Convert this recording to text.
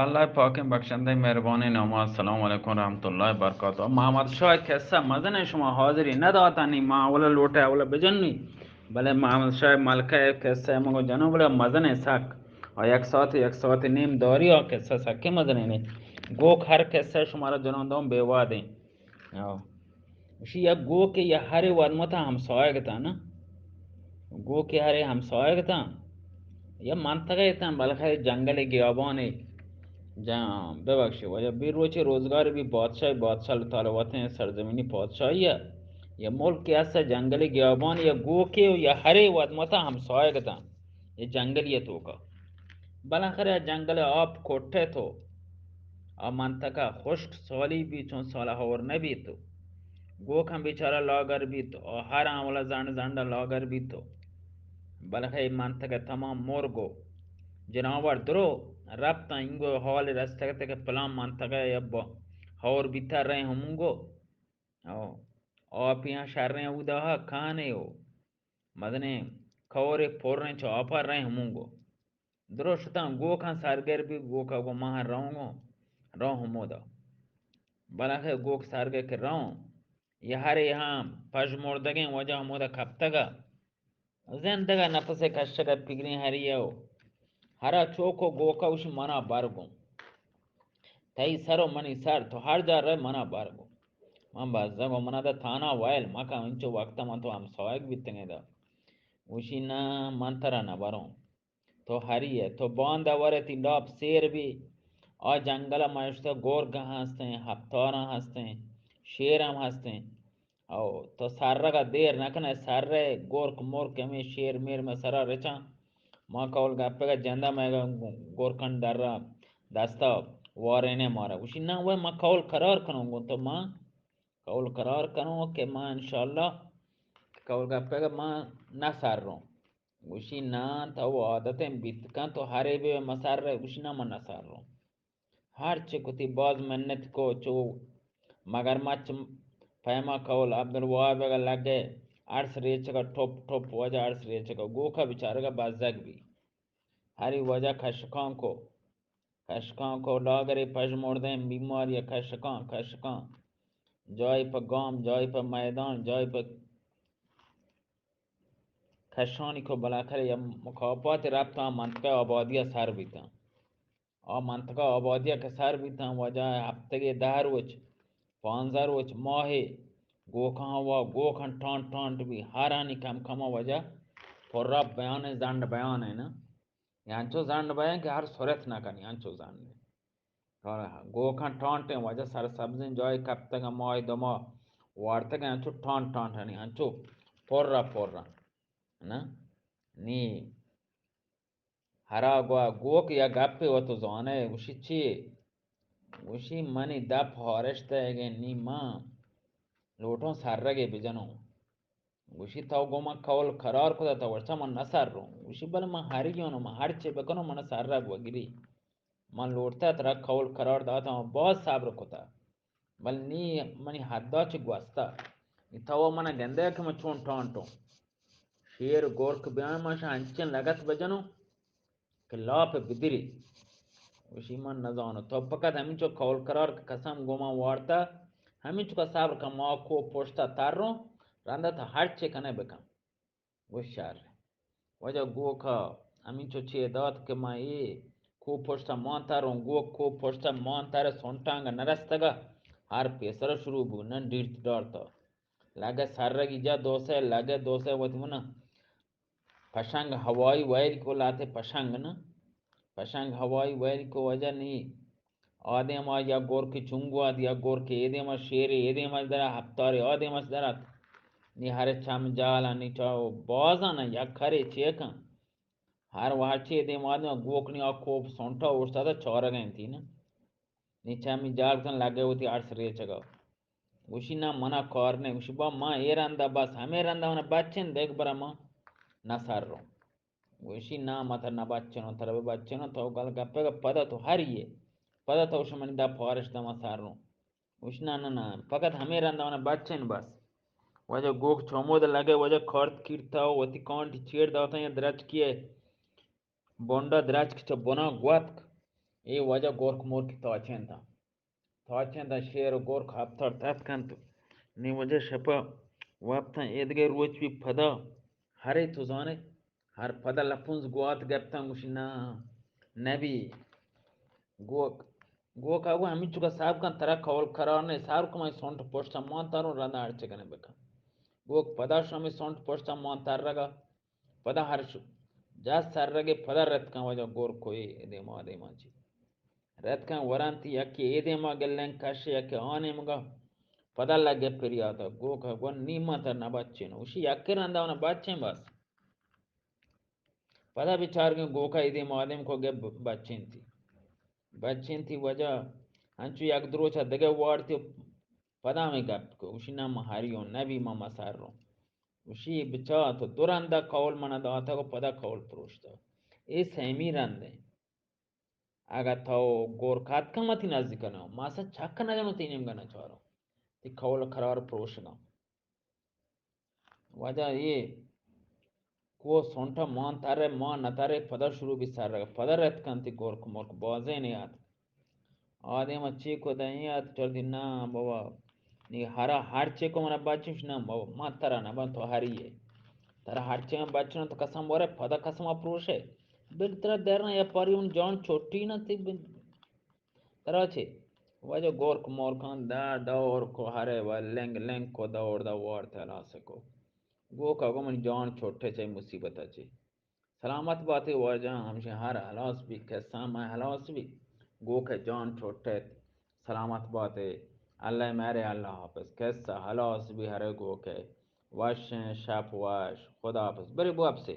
اللہ پاکیں بخشندہ مہربانیں نام ءَ۔ السلام علیکم رحمت اللہ وبرکاتہ۔ محمد شاہ قصہ مزنیں، شما حاضری نہ داتانی، ما اولا لوٹے اولا بجنی، بلے محمد شاہ ملکہ قصہ مگو جنو بلے مزنیں سک۔ آ یک ساعت، یک ساعت نیم داری، آ قصہ سکے مزنیں نے۔ گوک ہر قصہ شمارا جنون دوں بے وادیں۔ آ۔ اشی یک گوکے یا ہرے ودمتا ہمسایگ تاں نا۔ گوکے ہرے ہمسایگ تاں۔ یا منطقہ تاں، بلکہ جنگل گیابانے۔ جان ببخشے، وجہ بی روچے روزگار بی بادشاہ، بادشاہ اللہ تعالی وطن سرزمینی پادشاہی ہے۔ یا ملک ایسا جنگل گیابان یا گوکے یا ہرے ودمتا ہمسایگ تاں۔ یہ جنگل یہ توکا۔ بالاخرہ جنگل آپ کٹے تو۔ آ منطقہ خشک سالی بی، چون سال ہور نہ بیت۔ گوک ہم بیچارہ لاگر بیت، آ ہر آں ولا زنڈ زنڈ لاگر بیت۔ بلکہ اے منطقہ تمام مرگ و جناور درو رپتاں، اینگو حال رستگ کہ پلان منطقہ یا با ہور بیتا رہے ہمونگو۔ او، آپیاں شریں اودا کانے او۔ مزنیں کورے پریں چو آپا رہے ہمونگو۔ درو شتاں گوکاں سرگر بی، گوکا گو ما رہوں گو، رہوں ہمودا۔ بلاخے گوک سرگر کہ رہوں، یہ ہرے ہاں پژمردگیں وجہ ہمودا کپتگا۔ زندگا نفس کشگا پگریں ہری او۔ ہرا چوکو گوکا وشی منا بر گوں۔ تئی سر و منی سر، تو ہر جا رہ منا بر گوں۔ من بزگ و منا دا تانا ویل مکن، انچو وقتا من تو ہمسایگ بیتگیں دا۔ وشی نہ، من ترا نہ بروں۔ تو ہری ئے، تو باندا ورے تئی لاپ سیر بی۔ آ جنگل ء ما اشتہ گرگ ہستیں، ہپتاراں ہستیں، شیر ہم ہستیں۔ او تو سرگ ء دیر نہ کن ئے، سر ء گرک مرک ہمے شیر میر مئے سرا رچاں۔ ما کول گپگ ء جند ء مئے گرکن در ء دست ء وارین ئے مارا۔ گوشی نہ وئے ما کول قرار کنوں گوں تو ما کول قرار کنوں کہ ما انشاءاللہ کول گپگ ء ما نہ سر روں۔ گوشی ناں تو عادتیں بیت کن تو ہرے بہ مسر۔ گوشی ناں من نہ سر روں۔ ہر چہ کتی باز منت کو چو مگرمچ پیما کول عبدالوہاب ء لگے ارس ریچگ ء ٹپ ٹپ وجہ ارس ریچگ ء گوکا بچارگ ء بزگ بی۔ ہری وجہ کشکاں کو، کشکاں کو لاگرے پژمردیں بیماری ء کشکاں، کشکاں جائی پہ گام، جائی پہ میدان، جائی پہ کشانی کو بلاکر یا مکافات رپت آ منطقہ آبادی ء سر بیتاں۔ آ منطقہ آبادی ء کہ سر بیتاں، واجہ ہفتگے دہ روچ، پانزدہ روچ، ماہے گوکاں وا گوکاں ٹانٹ ٹانٹ بی، ہرانی کم کما واجہ پرا بیان زنڈ بیان ہے نا۔ یا انچو زنڈ بیان کہ ہر صورت نہ کنی، انچو زنڈ۔ گوکاں ٹانٹیں واجہ سرسبزیں جاہے کپتگ، ماہ دو ماہ وارتگ، انچو ٹانٹ ٹانٹ ہنی، انچو پرا پرا۔ نا؟ نی ہرا گوا گوک یا گپے و تو زانئے، گوشی چی؟ گوشی منی دپ ہارشتگیں، نی ما لوٹوں سرگے بجنوں۔ گوشی تو گو من قول قرار کتا، تو ورچا من نہ سر روں۔ گوشی بلے من ہری یونو، من ہر چے بکنوں من سرگ وگری۔ من لوٹتا ترا قول قرار داتا، من باز صبر کتا۔ بل نی منی حدا چہ گوستا۔ نی تو من گندے کہ من چون ٹانٹوں۔ شیر گورک بیان من شا انچیں لگت بجنوں کہ لاپ بدری۔ گوشی من نزانو۔ تو فقط ہمینچو قول قرار کہ قسم گوما وارتا، ہمینچو کا صبر کن، ما کو پشتا تروں، رندا تو ہر چے کنے بکن۔ گوشت شر۔ واجہ گوکا ہمینچو چے دات کہ ما اے کو پشتا مان تروں، گوک کو پشتا مان تر سنٹانگ نرستگا، ہر پیسر شروع بو، نن ڈیرت ڈارتا۔ لگے سرگی جا دوسے، لگے دوسے وت منا پشنگ ہوائی ویری کو لاتے پشنگ نا۔ پشنگ ہوائی ویری کو واجہ نی۔ آ دیما یا گورکے چنگواد، یا گورکے اے دیما شیرے، اے دیما درا ہپتارے، آ دیما درات۔ نی ہر چم جالا نی چاو بازانا یک ہرے چیکاں۔ ہر وہچے دیما دیما گوکنی آ کوپ سونٹا اوشتاتا چارگا انتی نا۔ نی چمی جاگ تن لگے ہوتی ارس ریچگا۔ گوشی نا منا کار نے۔ گوشی با ما اے رندا بس، ہمے رندا منا بچن دیکھ برا ما نہ سر رو۔ گوشی نا، ما ترا نہ بچنوں، ترا بہ بچنوں، تو گل گپے گا پدا تو ہری ئے۔ پدا تو شمنی دا پارش دما سر رو۔ گوشی نا، نا، نا، فقط ہمے رندا منا بچن بس۔ واجہ گوک چومود لگے، واجہ کارت کیرتا و وتی کانٹی چیر داتا یا درچکی ئے۔ بونڈا درچک چہ بنا گوتک۔ اے واجہ گورک مورک تاچینتاں۔ تاچینتاں شیر و گورک ہپتار تتکنت۔ نی واجہ شپا وپتاں، ایدگہ روچ بی پدا ہرے تو زانے، ہر پدا لپونز گوات گپتاں، گوشی، نا، نبی۔ گوک، گوک آگو ہمینچکا ساب کن، ترا قول قرار نے، سار کمائی سونٹ پشتا مان تاروں، رندا ہرچے کنے بکن۔ گوک پدا شمی سونٹ پشتا مان تر رگا، پدا ہر شو، جا سر رگے پدا رتکن واجہ گورک کوئی دیما دیما چی۔ رتکن ورانتی یکی اے دیما گلیں کشے، یکی آ نیمگا، پدا لگے پریادا۔ گوکا گون نی ما تر نہ بچین۔ اوشی یکی رندا اونا بچین بس۔ پدا بچارگیں گوکا اے دیما آ دیم کو گے ب-، بچینتی۔ بچینتی واجہ انچو یک دروچا دگہ وارتی، پدا ہمے گپ کو۔ اوشی نا ما ہریوں، نبی ما مسروں۔ اوشی بچا تو دو رندا قول منا داتا کو پدا قول پروشتا۔ اے سیمی رندیں۔ اگہ تو گورک اتکن وتی نزیک نہ، ما اصلا چک نہ جنوں، تئی نیمگا نہ چاروں۔ تئی قول قرار پروشگاں۔ واجہ اے کو سونٹا مان ترے، مان نہ ترے، پدا شروع بی سر رگ، پدا رتکنتی گورک مورک بازینے آت۔ آدم چی کو دیں آت، چردی نا بابا، نی ہرا ہرچے کو منا بچش، نا بابا، ما ترا نہ بن، تو ہری ہے۔ ترا ہرچے من بچنا تو قسم ورے، پدا قسم پروشے۔ بل ترا درنا یا پاری اون جان چھوٹی نا تی بن-، ترا چے؟ واجہ گورک مورکان دا دور کو ہرے و لنگ لنگ کو دور دا وارت ہلاس کو۔ گوکا گو من جان چھوٹے چے مصیبت چے۔ سلامت باتے واجہ، ہمشی ہر ہلاس بی، قصہ میں ہلاس بی۔ گوکے جان چھوٹے، سلامت باتے۔ اللہ میرے، اللہ حافظ۔ قصہ ہلاس بی ہرے گوکے۔ وشیں شپ وش، خدا حافظ۔ برے بو اپسے۔